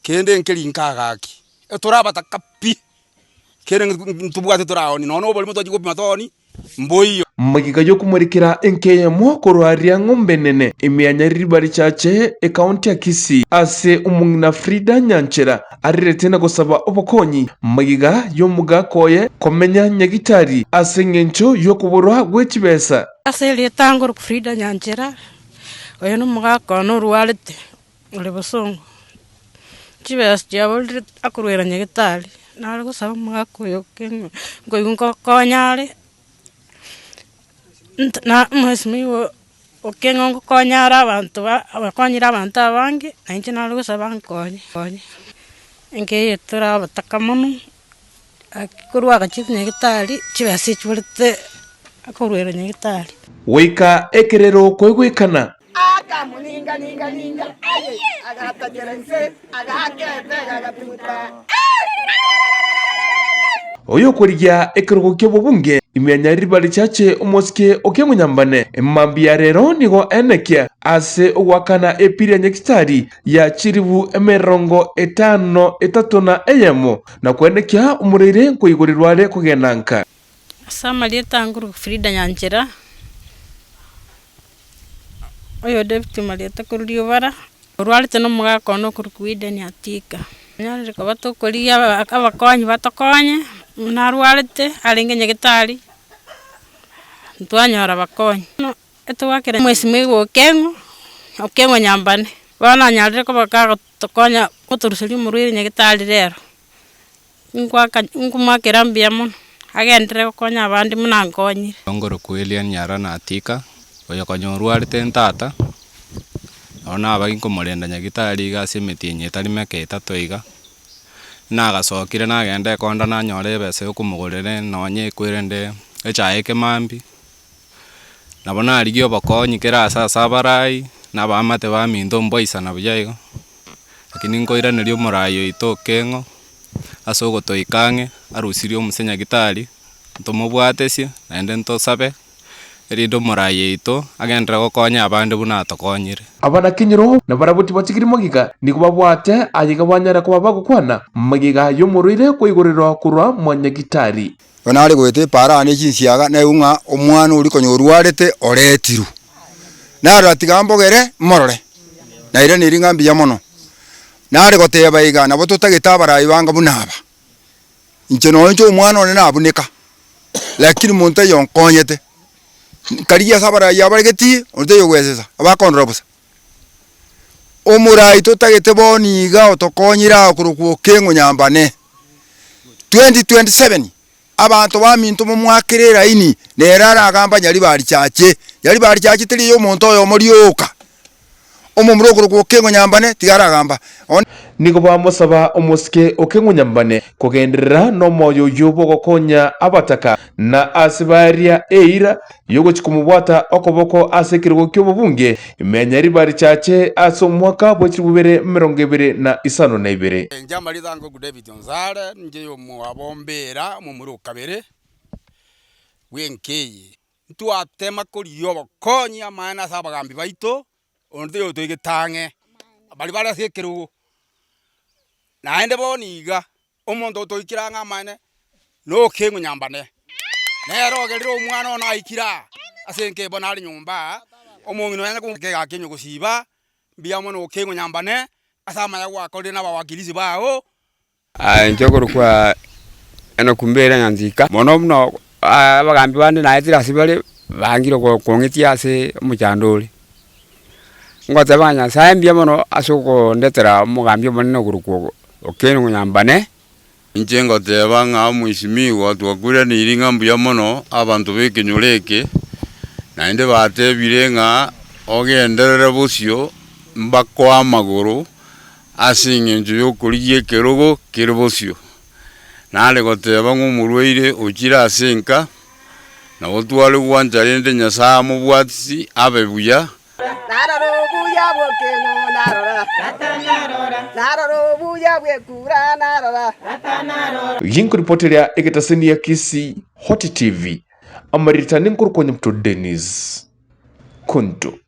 Kende nkeri nka gaki, etore abataka pi, kende ntobwate toraonie, nonya na oborimo twachia gopima tooni, mboiyo. Magega y'okomorekera enka eyemo korwa Riang'ombe Enene, ime ya Nyaririba Richache, ekaunti ya Kisii, ase omong'ina Frida Nyanchera arerete na gosaba obokonyi magega y'omogaka oye komenya Nyagitari ase engencho y'okoborwa gwe chibesa. Ase erieta ngorokwa Frida Nyanchera, oyo nomogaka one orwarete. Ore bosongo, chibesa chiaborire akorwera nyagetari, nare gosaba omogaka oyo keng'u nkoigwa nkokonya are, nto na mheshimiwa okeng'u ngokonya are abanto ba abakonyire abanto abange, na inche nare gosaba nkonye nkonye. Enka eye tore abataka mono, gaki korwa agachia nyagetari, chibesa echiborete akorwera nyagetari. Goika ekerero koigwekana. Akamoninga-ninga-ninga, agatachera inse, agaaka etego, agatuguta. Oyokorigia ekerogo ki'obobunge ime ya Nyaririba Richache omosike o Keng'unyambane mambia ya rero nigo enekia ase ogoakana epiri ya Nyakitari ya chilifu 53 na eyemo na kwenekia omoraire nkoigorerwa are kogenda nka. Ase amarieta anguru Frida Nyanchera. Oyo David Marieta korwa Riobara, orwarete na omogaka one okorokwa Eden Atika. Onyarire koba tokorigia aba abakonyi batokonye, buna arwarete arenge nyagetari, ntwanyora abakonyi. Bono etogwakera mheshimiwa Okeng'o, Okeng'o Nyambane, bono anyarire koba kagotokonya gotoruseria omorwaire nyagetari rero, nkwaka nkomoakera mbuya mono, agenderere gokonya abande buna ankonyire. Ongorokwa Elian Nyarana Atika, oyo konya orwarete ntata, nabo naba ginkomorenda nyagitari iga ase emetienyi etari meke etato iga, nagasokire nagenda ekonda nanyora ebesa yokomogorera nonye ekwerende echae ekemambia, nabo narigia obokonyi kera ase ase abarai, na abaamate baminto mbaisana buya igo. Lakini nkoiraneria omorai oito Okeng'o ase ogotoika ang'e arusirie omuse nyagitari, ntomobwatesie naende ntosabe, erinde omorai oito agenderere gokonya abande buna atokonyire. Abanakenyoro na barabwo tibatigiri magega, nigo babwate ayaiga banyare koba bagokwana magega y'omorwaire koigorerwa korwa mwa nyagitari. Igo nare goeta epaara aane chinsiaga, naigwe ng'a omwana oria konya orwarete oretirwe. Narora tiga mbogere morore, nairaneria ng'a mbuya mono. Nare goteba iga, nabo totagete abarai banga buna aba. Inche nonya inche omwana one nabuneka, lakini monto taiyo onkonyete. Nkarigia ase abarai aba bare getii, onde taiyo ogwesesa, abakondora bosa. Omorai totagete bono iga otokonyire aa okorokwa Okeng'o Nyambane. 2027 abanto baminto momwakere eraini nere aragamba Nyaribari Chache. Nyaribari Chache teri eyomonto oyomo rioka. Omomura okorokwa Okeng'o Nyambane tiga aragamba. Nigo bamosaba omosike Okeng'o Nyambane kogenderera nomoyo oyio bw'ogokonya abataka na ase baria eira y'ogochia komobwata okoboko ase ekerogo ki'obobunge ime ya Nyaribari Chache ase omwaka bwe chilifu bibere 252. Inche amarieta ango David Onsare, inche omwabo mbera, omomura o kabere bw'enka eye. Ntwatema korigia obokonyi amaene ase abagambi baito, onde taiyo otoigete ang'e, baria bare ase ekerogo. Naende bono iga, omonto otoikire ang'e amaene, nokeng'u nyambane, nere ogerire omwana one aikire aa, ase enka eye bono are nyomba aa, omong'ina oye onye kegaki onye gosiba, mbuya mono okeng'u nyambane, ase amaya gwakorire na abawakilishi bao. Inche okorokwa Enock Mbera Nyantika, mono buna abagambi bande naetire ase bare, bangire kong'itia ase omochando ore. Ngoteba ng'a Nyasaye mbuya mono ase okondetera omogambi omonene okorokwa Okengo Nyambane. Inche ngoteba ng'a omwesimigwa twakuraneirie ng'a mbuya mono abanto b'ekenyoro eke, naende batebire ng'a ogenderere bosio mbakoe amagoro ase engencho y'okorigia ekerogo kere bosio. Nare goteba ng'a omorwaire ochire ase enka, nabo tware gwancha rende Nyasae amobwatisi abe buya. Narora obuya bw'okeng'u narora, narora obuya bw'ekura narora. Ginkoripoteria egetaseni ya Kisii Hot TV, amaritani nkorokwa Nyabuto Dennis Kuntu.